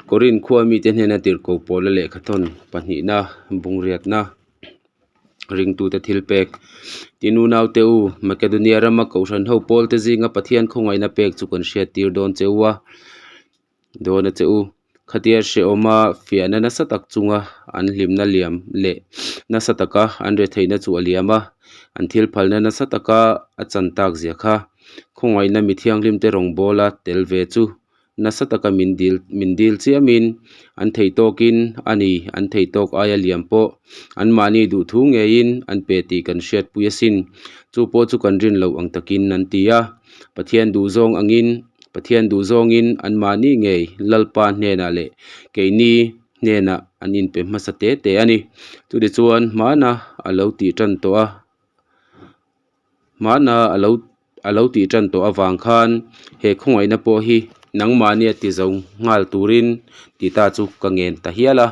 Korinth khua mite hnena tirhkoh pawla lehkhathawn pahnihna bungriatna ringtute thil pek. Tin unaute u, Makedonia rama kohhran ho pawlte zinga Pathian khawngaihna pek chu kan hriattir dawn che u a, dawn a che u. Khatia hrehawma fiahna nasa tak chunga an hlimna liam leh nasa taka an retheihna chu a liam a, an thil phalna nasa taka a chan tak zia kha. Khawngaihna mi thianghlimte rawngbawla tel ve chu nasa taka min dil min dil chiamin an thei tawkin a ni, an thei tawk aia liam pawh anmahni duhthu ngeiin an pe tih kan hriatpui asin. Chu pawh chu kan rin loh ang takin an ti a, Pathian duhzawng angin Pathian duhzawngin anmahni ngei Lalpa hnenah leh keini hnenah an inpe hmasa te te a ni. Chutichuan hmana a lo tih tan tawh a, hmana a lo a lo tih tan tawh avang khan he khawngaihna pawh hi nangmahnia ti zo nghal turin ti ta chu ka ngen ta hial a.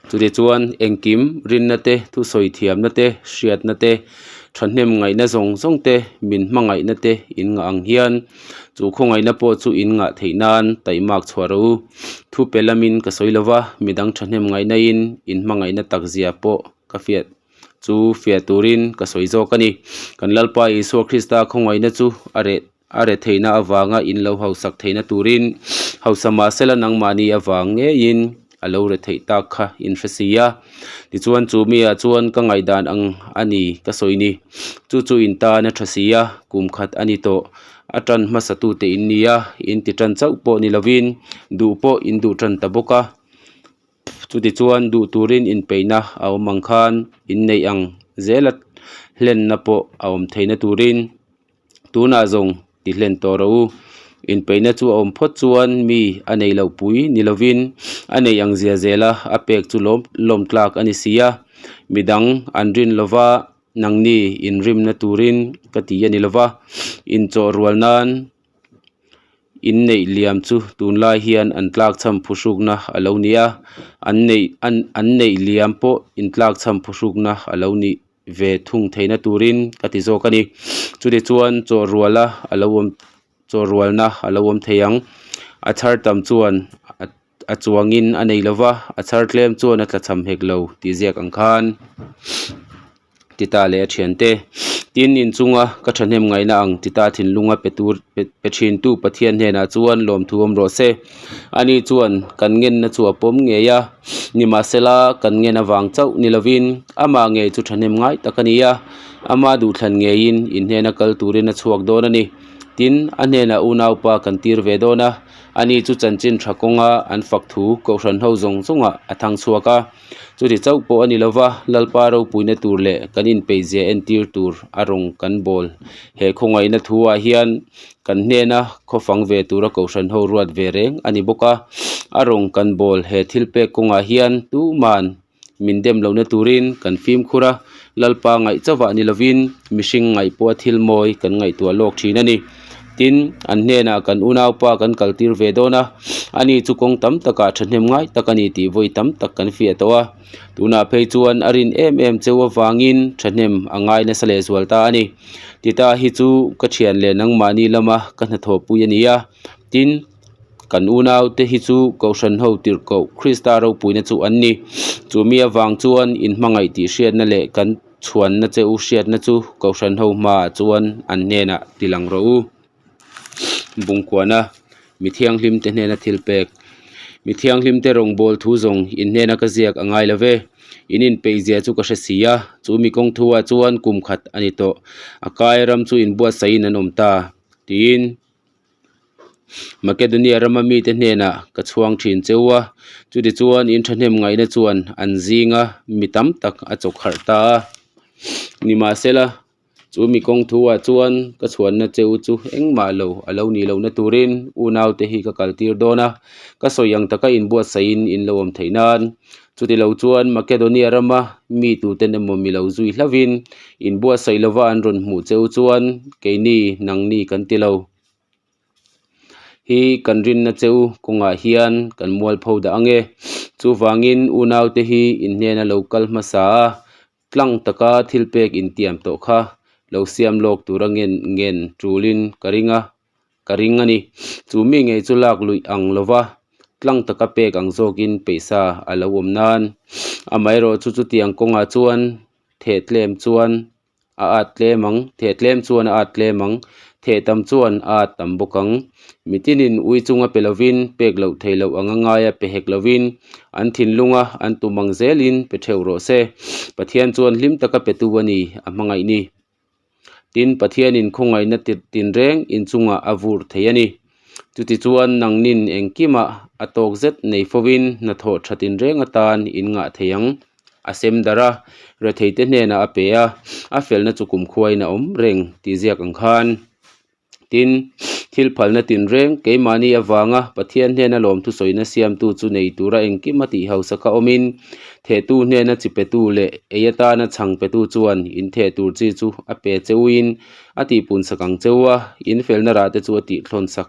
Chutichuan engkim rinna te, thusawi thiamna te, hriatna te, thahnem ngaihna zawng zawng te, min hmangaihna te in ngah ang hian chu khawngaihna pawh chu in ngah theih nan taihmak chhuah rawh u. Thu pe lamin ka sawi lova, midang thahnem ngaihna in in hmangaihna tak zia pawh ka fiah chu fiah turin ka sawi zawk a ni. Kan Lalpa Isua Krista khawngaihna chu a reh a re theihna avanga in lo hausak theihna turin hausa mahsela nangmahni avang ngeiin a lo re theih tak kha in hre si a. Tichuan chu miah chuan ka ngaihdan ang a ni ka sawi ni. Chu chu in tan a tha si a, kum khat a ni tawh. A tan hmasa tute in ni a, in ti tan chauh pawh ni lovin duh pawh in duh tan ta bawk a. Chutichuan duh turin inpeihna a awm ang khan inneih ang zela hlenna pawh a awm theihna turin tunah zawng ti hlen tawh rawh u. Inpeihna chu a awm phawt chuan mi a neih loh pui ni lovin a neih ang zia zela a pek chu lawm lawm tlak a ni si a. Midang an rin lova nangni inrimna turin ka ti a ni lova, inchawh rual nan Inneih liam chu tunlai hian an tlakchham phuhrukna a lo ni a, an neih an an neih liam pawh intlakchham phuhrukna a lo nih ve thung theihna turin ka ti zawk a ni. Chutichuan chawhruala a lo awm chawhrualna a lo awm thei ang. A chhar tam chuan a chuangin a nei lova, a chhar tlem chuan a tlachham hek lo tih ziak ang khan. Tita leh a thiante, Tin, inchunga ka thahnem ngaihna ang Tita thinlunga pe tur pe thintu Pathian hnenah chuan lawmthu awm rawh se. Ani chuan kan ngenna chu a pawm ngei a, nimahsela kan ngen avang chauh ni lovin amah ngei chu thahnem ngai tak a ni a, ama duhthlan ngeiin in hnena kal turin a chhuak dawn a ni. Tin, a hnenah unaupa kan tir ve dawn a, ani chu chanchin tha kawnga an fak thu Kohhran ho zawng zawngah a thang chhuak a. Chuti chauh pawh a ni lova, Lalpa ropuina tur leh kan inpeihzia entir tur a rawng kan bawl. He khawngaihna thu ah hian kan hnena khawfang ve tura kohhran ho ruat ve reng a ni bawk a. A rawng kan bawl he thil pek kawngah hian tuman min dem lohna turin kan fimkhur a, Lalpa ngaih chauhah ni lovin mihring ngaih pawha thil mawi kan ngaihtuah lawk thin a ni. Tin, an hnenah kan unaupa kan kaltir ve dawn a, ani chu kawng tam takah thahnem ngai tak a ni tih vawi tam tak kan fiah tawh a. Tunah phei chuan a rin em em cheu avangin thahnem a ngai nasa lehzual ta a ni. Tita hi chu ka thian leh nangmahni lama ka hnathawhpui a ni a. Tin, kan unaute hi chu Kohhran ho tirhkoh Krista ropuina chu an ni. Chu mi avang chuan inhmangaih tih hriatna leh kan. Chhuanna che u hriatna chu Kohhran ho hmaah chuan an hnenah ti lang rawh u. Bungkuana mi thianghlim te hnena thil pek. Mi thianghlim te rawngbâwl thu zawng in hnena ka ziak a ngai lo ve. In inpeihzia chu ka hre si a, chu mi kawng thuah chuan kum khat a ni tawh. A kai ram chu inbuatsahin an awm ta, tiin. Makedonia rama mite hnenah ka chhuang thin cheu a, chutichuan in thahnem ngaihna chuan an zinga mi tam tak a chawk harh ta a. Nimahsela, chu mi kawng thuah chuan ka chhuanna cheu chu engmah lo a lo nih lohna turin unaute hi ka kaltir dawn a, ka sawi ang taka inbuatsaihin in lo awm theih nan. Chutilo chuan Makedonia rama mi tuten emaw mi lo zui hlauhin inbuatsaih lova an rawn hmuh cheu chuan keini nangni kan ti lo. Hi kan rinna cheu kawngah hian kan mualpho dah ang e. Chuvangin unaute hi in hnena lo kal hmasa a, tlang taka thil pek intiam tawh kha lo siam lawk tura ngen ngen tulin ka ring a. Ka ring a ni. Chu mi ngei chu lak luih ang lova Tlang taka pek ang zawkin peihsa a lo awm nan. Amaherawhchu chutiang kawngah chuan theh tlem chuan a at tlem ang, theh tlem chuan a at tlem ang, theh tam chuan a at tam bawk ang. Mitinin ui chunga pe lovin, pek loh theih loh anga ngaia pe hek lovin, an thinlunga an tum ang zelin pe theuh rawh se. Pathian chuan hlim taka petu a ni, a hmangaih ni. Tin, Pathianin khawngaihna tinreng inchungah a vur thei a ni. Chutichuan, nangnin engkimah a tawk zet nei fovin hnathawh tha tinreng atan in ngah thei ang. A sem darh a, retheite hnenah a pe a, a felna chu kumkhuain a awm reng tih ziak ang khan. Tin, thil phalna tinreng keimahni avanga Pathian hnena lawmthu sawina siamtu chu nei tura engkim a tih hausa kha awmin, thehtu hnena chi petu leh ei atana chhang petu chuan in theh tur chi chu a pe cheuin a tihpunsak ang cheu a, in felna rah te chu a tihthlawnsak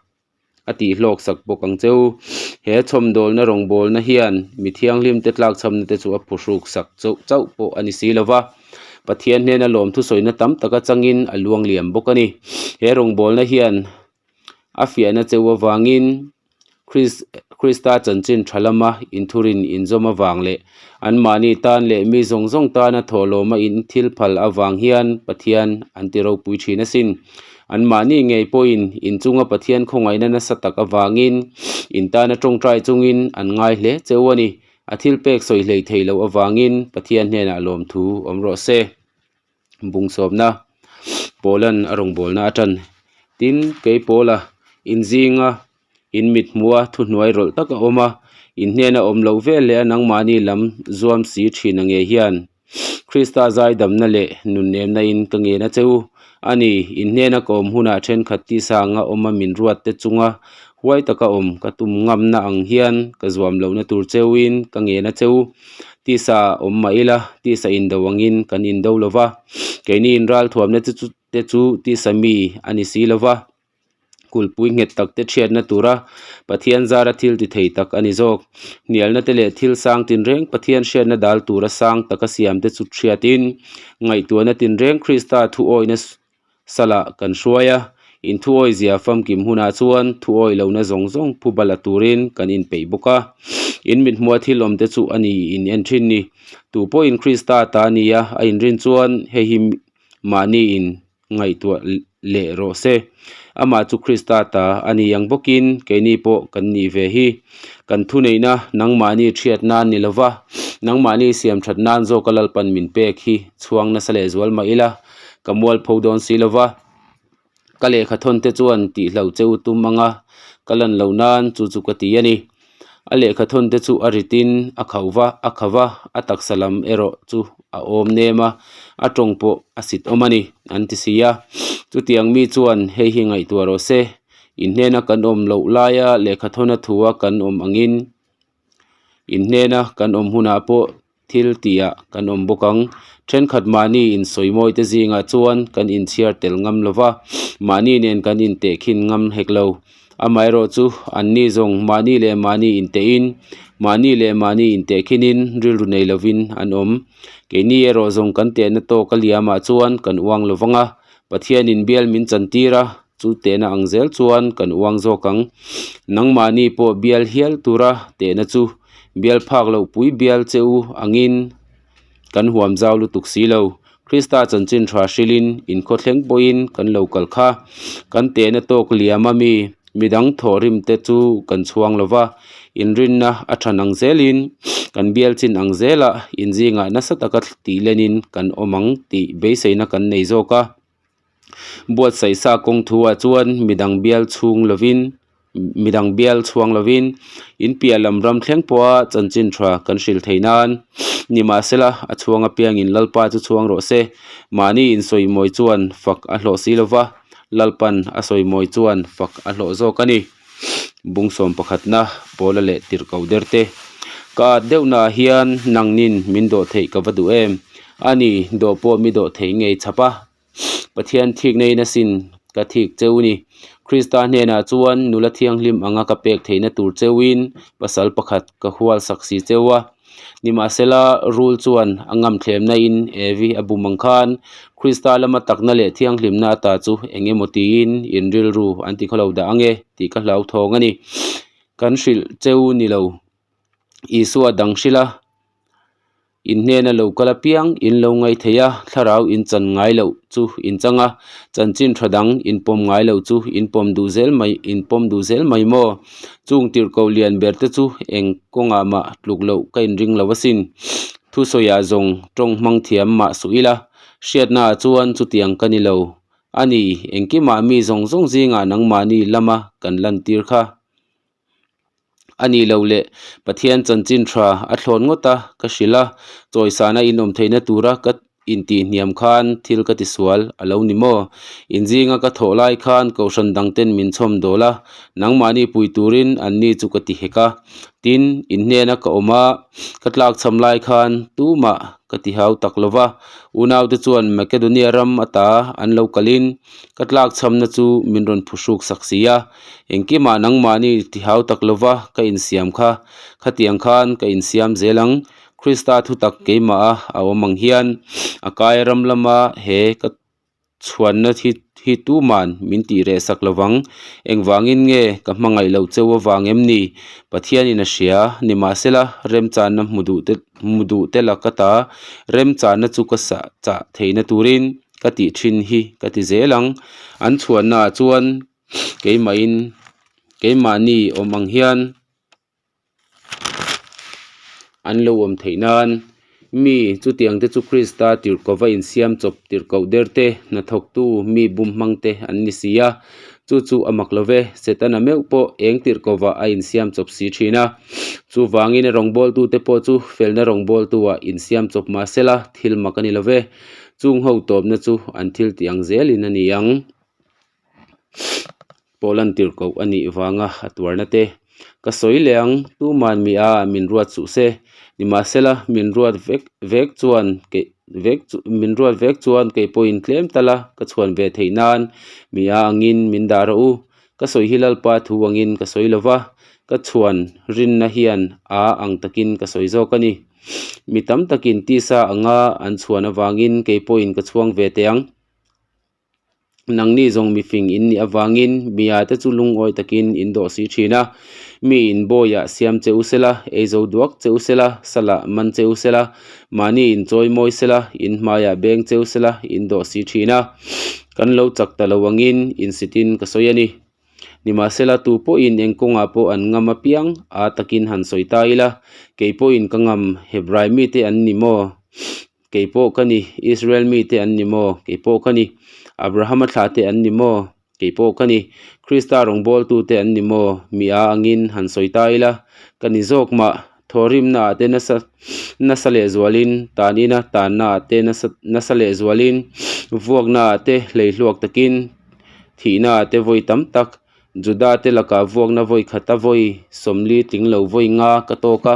a tihhlawksak bawk ang cheu. He chhawmdawlna rawngbawlna hian mi thianghlimte tlakchhamna te chu a phuhruksak chauh chauh pawh a ni si lo va. Pathian hnena lawmthu sawina tam tak atangin a luang liam bawk a ni. He rawngbawlna hian a fiahna cheu avangin Krista chanchin tha lama inthurin inzawm avang leh anmahni tan leh mi zawng zawng tana thawhlawma in thil phal avang hian Pathian an ti ropui thin asin. Anmahni ngei pawhin inchunga Pathian khawngaihna nasa tak avangin in tana tawngtai chungin an ngai hle cheu a ni. A thil pek sawi hlei thei loh avangin Pathian hnenah lawmthu awm rawh se. Bungsawmna Pawlan a rawngbawlna a tan. Tin, kei Pawla inzinga in mit hmuha thuhnuai rawlh tak a awm a, in hnena awm loh vel leh a nangmahni lam zuam si thin a nge hian Krista zaidamna leh nunnemna in ka ngen a che u. A ni, in hnena ka awm hunah thenkhat tisanga awma min ruat te chunga huai taka awm ka tum ngamna ang hian ka zuam lohna tur cheuin ka ngen a che u. Tisa awm mah ila, tisa indo angin kan indo lo va, keini inralthuamna te chu tisa mi a ni si lo va. Kulhpui nghet tak te thiatna tura Pathian zara thil ti thei tak a ni zawk. Hnialna te leh thil sang tinreng Pathian hriatna dal tura sang taka siam te chu thiatin ngaihtuahna tinreng Krista thuawihna salah kan hruai a. Inthuawihzia famkim hunah chuan thuawih lohna zawng zawng phuba la turin kan inpeih bawk a. In mithmuha thil awm te chu a ni in en thin ni. Tupawhin Krista ta a nia a inrin chuan hei hi mahni in ngaihtuah leh rawh se. Amah chu Krista ta a ni ang bawkin keini pawh kan nih ve hi. Kan thuneihna nangmahni thiat nan ni lova, nangmahni siam that nan zawka Lalpan min pek hi chhuang nasa leh zual mah ila, ka mualpho dawn si lova. Ka lehkha thawn te chuan tihlo che u tum anga ka lan loh nan chu chu ka ti a ni. A lehkha thawn te chu a ritin a khauh va, a kha va, a taksa lam erawh chu a awm nem a, a tawng pawh a sit awm a ni, an ti si a. Chutiang mi chuan hei hi ngaihtuah rawh se, in hnena kan awm loh laia lehkha thawna thua kan awm angin in hnena kan awm hunah pawh thil tihah kan awm bawk ang. Thenkhat mahni insawimawi te zingah chuan kan inchhiar tel ngam lo va, mahni nen kan intehkhin ngam hek lo. Amaherawhchu, anni zawng mahni leh mahni intehin, mahni leh mahni intehkhinin rilru nei lovin an awm. Keini erawh zawng kan tehna tawk a liamah chuan kan uang lo vang a, Pathianin bial min chantir a, chu tehna ang zel chuan kan uang zawk ang. Nangmahni pawh bial hial tura tehna chu bial phak loh pui bial che u angin kan huam zau lutuk si lo. Krista chanchin tha hrilhin inkhawthleng pawhin kan lo kal kha. Kan tehna tawk liam a mi midang thawhrim te chu kan chhuang lo va, inrinna a than ang zelin kan bial chin ang zelah inzingah nasa taka tihlenin kan awm ang tih beiseina kan nei zawk a. Buatsaih sa kawng thuah chuan midang bial chhung lovin midang bial chhuang lovin in piah lam ram thleng pawha chanchin tha kan hrilh theih nan nimahsela a chhuang apiangin Lalpa chu chhuang rawh se. Mahni insawimawi chuan fak a hlawh si lova, Lalpan a sawimawi chuan fak a hlawh zawk a ni. Bungsawm pakhatna Pawla leh Tirhkoh derte Ka at deuhnaah hian nangnin min dawh theih ka va duh em? A ni, dawh pawh mi dawh theih ngei chhap a. Pathian thikna in asin ka thik cheu ni. Krista hnenah chuan nula thianghlim anga ka pek theihna tur cheuin pasal pakhat ka hual sak si cheu a. Nimahsela, rul chuan a ngamthlemna in Evi a bum ang khan Krista lama takna leh thianghlimna ata chu eng emaw tiin in rilru an ti khawlo dah ange tih ka hlauthawng a ni. Kan hrilh cheu ni lo. Isua dang hrilh a, In hnena lo kal apiang in lo ngaih thei a, thlarau in chan ngai loh chu in chang a, chanchin tha dang in pawm ngai loh chu in pawm duh zel mai in pawm duh zel mai maw? Chung tirhkoh lian ber te chu eng kawngah mah tluk loh ka inring lo asin. Thusawiah zawng tawng hmang thiam mah suh ila, hriatnaah chuan chutiang ka ni lo. A ni, engkimah mi zawng zawng zingah nangmahni lama kan lantir kha. A ni lo le, Pathian chanchin tha a thlawn ngawt a, ka hrilh a, chawisana inawm theihna tura ka intihhniam khan thil ka tisual a lo ni maw? Inzinga ka thawh lai khan kohhran dangten min chhawm dawl a, nangmahni pui turin anni chu ka ti hek a. Tin, in hnena ka awm a, ka tlakchham lai khan tumah ka ti hau tak lo va, unaute chuan Makedonia ram ata an lo kalin ka tlakchhamna chu min rawn phuhruk sak si a. Engkimah nangmahni ti hau tak lova ka insiam kha, khatiang khan ka insiam zel ang. Krista thutak keimaha a awm ang hian a kai ram lama he ka chhuanna hi hi tuman min tih reh sak lovang. Engvangin nge ka hmangaih loh cheu avang em ni? Pathianin a hria, nimahsela remchanna hmu duh te hmu duh te laka ta remchanna chu ka sah chah theihna turin ka tih thin hi ka ti zel ang. An chhuannaah chuan Keimahin keimahni awm ang hian an lo awm theih nan mi chutiang te chu Krista tirhkova insiam chawp tirhkoh der te hnathawktu mi bum hmang te an ni si a, chu chu a mak lo ve, Setana meuh pawh eng tirhkova a insiam chawp si thin a, chuvangin a rawngbawltu te pawh chu felna rawngbawltu ah insiam chawp mah sela thil mak a ni lo ve, chung ho tawpna chu an thil tih ang zelin a ni ang. Pawh lantir koh a nih vanga a tuarna te ka sawi leh ang tuman mi a min ruat suh se nimahsela min ruat vek vek chuan kei vek chu min ruat vek chuan kei pawhin tlem tal a ka chhuan ve theih nan mi a angin min dah rawh u ka sawi hi Lalpa thu angin ka sawi lova ka chhuan rinna hian a ang takin ka sawi zawk a ni mi tam takin tisa anga an chhuan avangin kei pawhin ka chhuang ve teh ang. Nangni zawng mifing in nih avangin mia te chu lungawi takin in dawh si thin a, mi in bawiah siam che u sela, ei zo duak che u sela, salah man che u sela, mahni in chawi mawi sela, in hmaiah beng che u sela in dawh si thin a. Kan lo chak ta lo angin insitin ka sawi a ni. Nimahsela tu pawhin eng kawngah pawh an ngam apiang a takin han sawi ta ila, kei pawhin ka ngam Hebrai mite an ni maw? Kei pawh ka ni, Israel mite an ni maw? Kei pawh ka ni. Abrahama thlahte an ni maw? Kei pawh ka ni. Krista rawngbawltute an ni maw? Mi a angin han sawi ta ila, ka ni zawk mah. Thawhrimnaah te nasa nasa lehzualin, tanina tannaah te nasa nasa lehzualin, vuaknaah te hleihluak takin, thihnaah te vawi tam tak, Juda te lakah vuakna vawi khata vawi 40 tling lo vawi nga ka tawk a,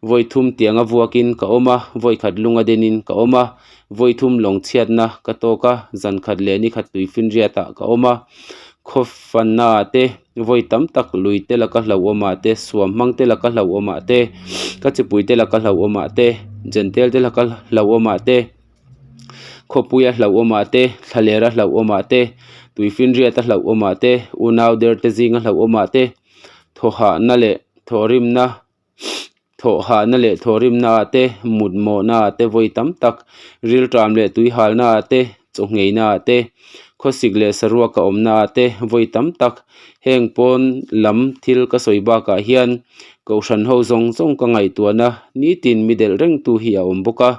vawi thum tianga vuakin ka awm a, vawi khat lunga denin ka awm a, vawi thum lawng chhiatna ka tawk a, zan khat leh ni khat tui finriatah ka awm a, khaw fannaah te, vawi tam tak lui te laka hlauhawmah te, suam hmang te laka hlauhawmah te, ka chipui te laka hlauhawmah te, Jentail te laka hlauhawmah te. Khawpuia hlauhawmah te, thlalera hlauhawmah te, tuifinriata hlauhawmah te, unau derte zinga hlauhawmah te, thawhahna leh thawhrimna thawhahna leh thawhrimnaah te, mutmawhnaah te vawi tam tak, rilṭam leh tuihalnaah te, chawngheinaah te, khawsik leh saruaka awmnaah te vawi tam tak. Heng pawn lam thil ka sawi bakah hian Kohhran ho zawng zawng ka ngaihtuahna nitin mi delh rengtu hi a awm bawk a,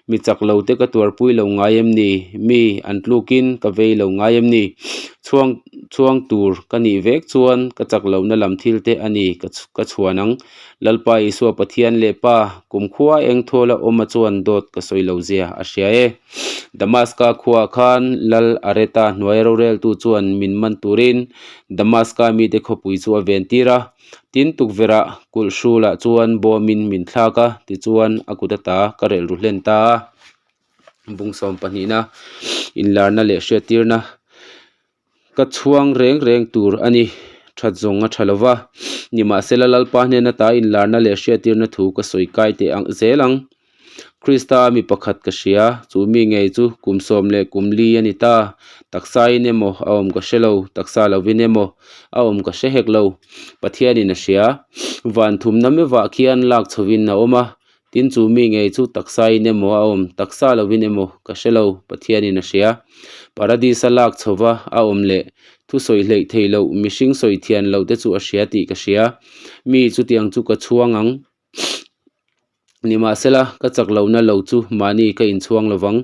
mi chak lo te ka tuarpui lo ngai em ni? Mi an tlukin ka vei lo ngai em ni? Chhuang chhuang tur ka nih vek chuan ka chak lohna lam thil te a ni ka ka chhuan ang. Lalpa Isua Pathian leh Pa kumkhua eng thuala awma chuan dawt ka sawi lo zia a hria e. Damaska khuaah khan Lal Areta hnuai roreltu chuan min man turin Damaska mite khawpui chu a ventir a. Tin, tukverhah kulh hrulah chuan bawmin min thlak a, tichuan a kut ata ka relh ru hlen ta a. Bung sawm pahnihna, inlarna leh hriattirna ka chhuang reng reng tur a ni, that zawng a tha lo va. Nimahsela Lalpa hnen ata inlarna leh hriattirna thu ka sawi kai teh ang zel ang. Krista mi pakhat ka hria, chu mi ngei chu kum sawm leh kum li a ni ta. Taksain emaw a awm ka hre lo, taksa lovin emaw a awm ka hre hek lo. Pathianin a hria. Van thumna mevah khian lak chhovin a awm a, tin chu mi ngei chu taksain emaw a awm, taksa lovin emaw ka hre lo, Pathianin a hria. Paradis-a lak chhova a awm leh thu sawi hleih theih loh mihring sawi thian loh te chu a hria tih ka hria. Mi chutiang chu ka chhuang ang. Nimahsela, ka chak lohna lo chu mahni ka inchhuang lo vang.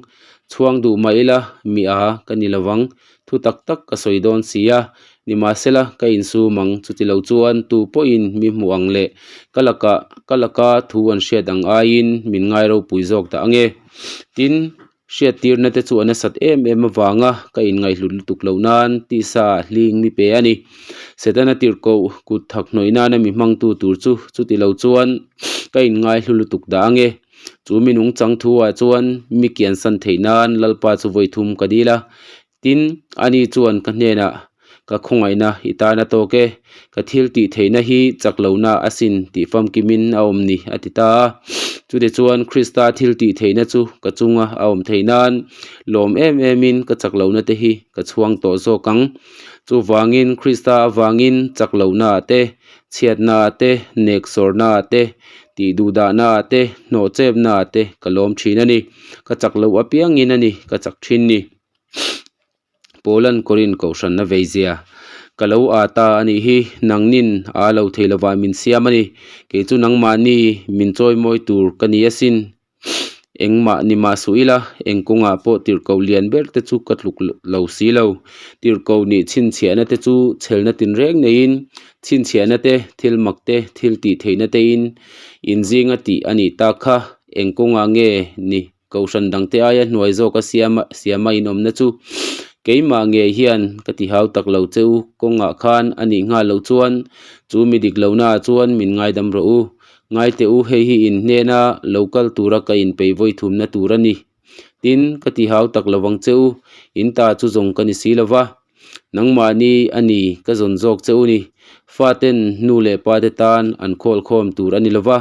Chhuang duh mah ila, mi a ka ni lo vang. Thu tak tak ka sawi dawn si a. Nimahsela, ka insum ang. Chuti lo chuan tu pawhin mi hmuh ang leh ka lakah ka laka thu an hriat ang aiin min ngai ropui zawk dah ange. Tin, Hriattirna te chu a nasat em em avanga ka inngaihhlut lutuk loh nan tisa ah hling mi pe a ni. Setana tirhkoh kut thak hnawih nana mi hmangtu tur chu chuti lo chuan ka inngaihlu lutuk dah ange. Chu mi nungchang thu ah chuan mi kiansan theih nan Lalpa chu vawi thum ka dil a. Tin, ani chuan ka hnenah, Ka khawngaihna i tan a tawk e, ka thil tih theihna hi chak lohna asin tih famkimin a awm ni, a ti ta a. Chutichuan, Krista thil tih theihna chu ka chunga a awm theih nan lawm em emin ka chak lohna te hi ka chhuang tawh zawk ang. Chuvangin, Krista avangin chak lohnaah te, chhiatnaah te, neksawrnaah te, tih duhdahnaah te, hnawhchepnaah te ka lawm thin a ni. Ka chak loh apiangin a ni, ka chak thin ni. Poland Korin kohhranna veizia ka lo aa ta a nih hi, nangnin aa lo thei lovah min siam a ni, kei chu nangmahni min chawimawi tur ka ni asin, engmah ni mah suh ila, eng kawngah pawh tirhkoh lian ber te chu ka tluk lo si lo, tirhkoh nih chhinchhiahna te chu chhelna tinreng neiin chhinchhiahna te, thil mak te, thil tih theihna tein inzinga tih a nih tak kha, eng kawngah nge ni? Kohhran dangte aia hnuai zawka siama siama inawmna chu keimah ngei hian ka ti hau tak lo che u kawngah khan a nih nghal loh chuan chu mi dik lohnaah chuan min ngaidam rawh u. Ngai teh u, hei hi in hnena lo kal tura ka inpei vawi thumna tur a ni. Tin, ka ti hau tak lo vang che u, in ta chu zawng ka ni si lo va. Nangmahni a ni ka zawn zawk che u ni. Faten nu leh pate tan an khawl khawm tur a ni lo va,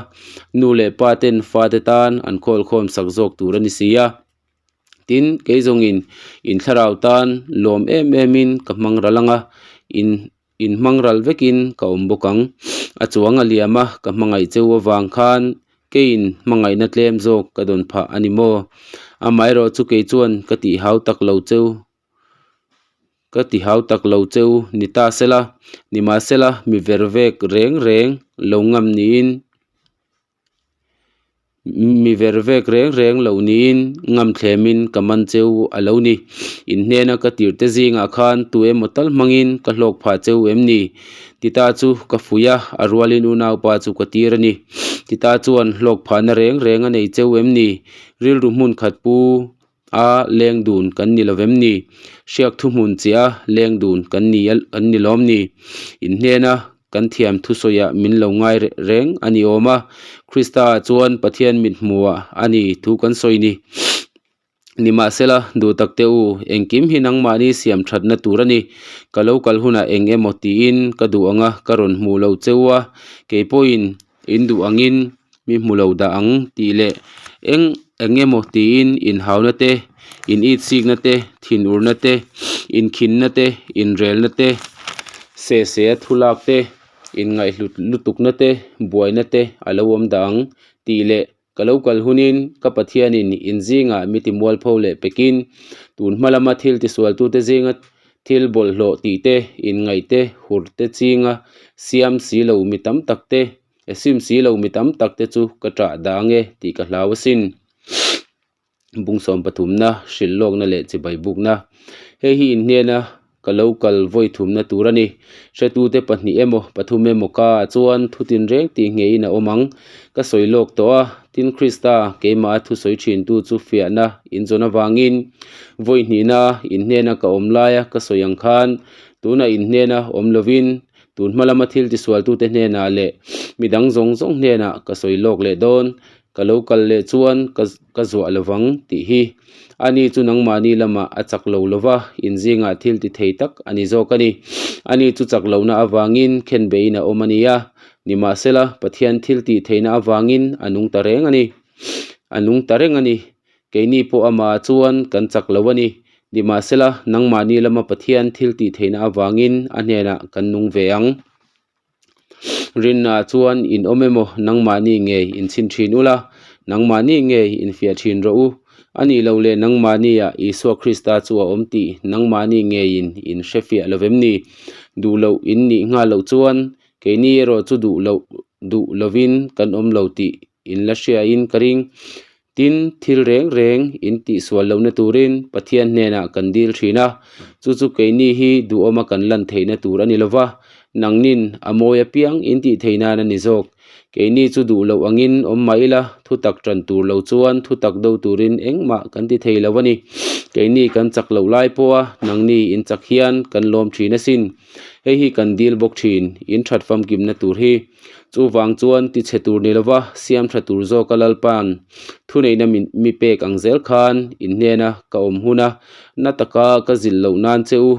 nu leh paten fate tan an khawl khawm sak zawk tur a ni si a. Tin, kei zawngin in thlarau tan lawm em emin ka hmang ral ang a, in in hmang ral vekin ka awm bawk ang. A chuang a liam a, ka hmangaih cheu avang khan keiin hmangaihna tlem zawk ka dawn phah a ni maw? Amaherawh chu kei chuan ka tih hau tak lo cheu. Ka ti hau tak lo che u ni ta sela, nimahsela mi ver vek reng reng lo ngam niin, mi ver vek reng reng lo niin ngam thlemin ka man che u a lo ni. In hnena ka tirhte zingah khan tu emaw tal hmangin ka hlawk phah che u em ni? Tita chu ka fuih a, a rualin unaupa chu ka tir a ni. Tita chuan hlawk phahna reng reng a nei che u em ni? Rilru hmun khat pu. A leng dun kan ni lovem ni? Hriak thuhmun chiah a leng dun kan ni kan ni lawm ni? In hnena kan thiam thusawiah min lo ngai reng a ni awm a, Krista ah chuan Pathian mit hmuhah a ni thu kan sawi ni. Nimahsela, duh tak teh u, engkim hi nangmahni siam thatna tur a ni. Ka lo kal hunah eng emaw tiin ka duh anga ka rawn hmuh lo che u a, kei pawhin in duh angin mi hmu lo dah ang tih leh eng eng emaw tiin inhauna te, in itsikna te, thinurna te, inkhinna te, inrelna te, sehseh a thulak te, inngaihhlut lutukna te, buaina te a lo awm dah ang tih leh ka lo kal hunin ka Pathianin in zingah mi ti mualpho leh pekin tun hma lama thil tisualtute zinga thil bawlhhlawh tih te, inngaih te, hur te chinga siam si lo mi tam tak te, E sim si lo mi tam tak te chu ka ṭah dah ange tih ka hlau asin. Bung sawm pathumna, hrilh lawkna leh chibai bukna. Hei hi in hnena ka lo kal vawi thumna tur a ni. Hretute pahnih emaw pathum emaw ka ah chuan thu tinreng tih ngeiin a awm ang. Ka sawi lawk tawh a, tin Krista keimah a thusawi thintu chu fiahna in zawn avangin vawi hnihna in hnena ka awm laia ka sawi ang khan tunah in hnena awm lovin Tun hma lama thil tisualtute hnenah leh mi dang zawng zawng hnenah ka sawi lawk leh dawn, ka lo kal leh chuan ka ka zuah lo vang tih hi. Ani chu nangmahni lamah a chak lo lo va, inzingah thil ti thei tak a ni zawk a ni. Ani chu chak lohna avangin khenbeiin a awm a ni a, nimahsela Pathian thil tih theihna avangin a nung ta reng a ni. A nung ta reng a ni. Keini pawh amah chuan kan chak lo a ni. Nimahsela, nangmahni lama Pathian thil tih theihna avangin a hnenah kan nung ve ang. Rinnaah chuan in awm emaw nangmahni ngei in chhin thin ula, nangmahni ngei in fiah thin rawh u. A nih loh leh nangmahniah Isua Krista chu a awm tih nangmahni ngeiin in hre fiah lo vem ni? Duh loh in nih nghal loh chuan keini erawh chu duh loh duh lovin kan awm lo tih in la hriain ka ring. Tin, thil reng reng in tihsual lohna turin Pathian hnenah kan dil thin a, chu chu keini hi duhawma kan lan theihna tur a ni lo va, nangnin a mawi apiang in tih theih nan a ni zawk. Keini chu duh loh angin awm mah ila, thutak tan tur lo chuan thutak do turin engmah kan ti thei lo a ni. Keini kan chak loh lai pawha nangni in chak hian kan lawm thin asin. Hei hi kan dil bawk thin, in that famkimna tur hi. Chuvang chuan ti chhe tur ni lova siam tha tur zawka Lalpa'n thuneihna mi pek ang zel khan in hnena ka awm hun a, na taka ka zilh loh nan che u.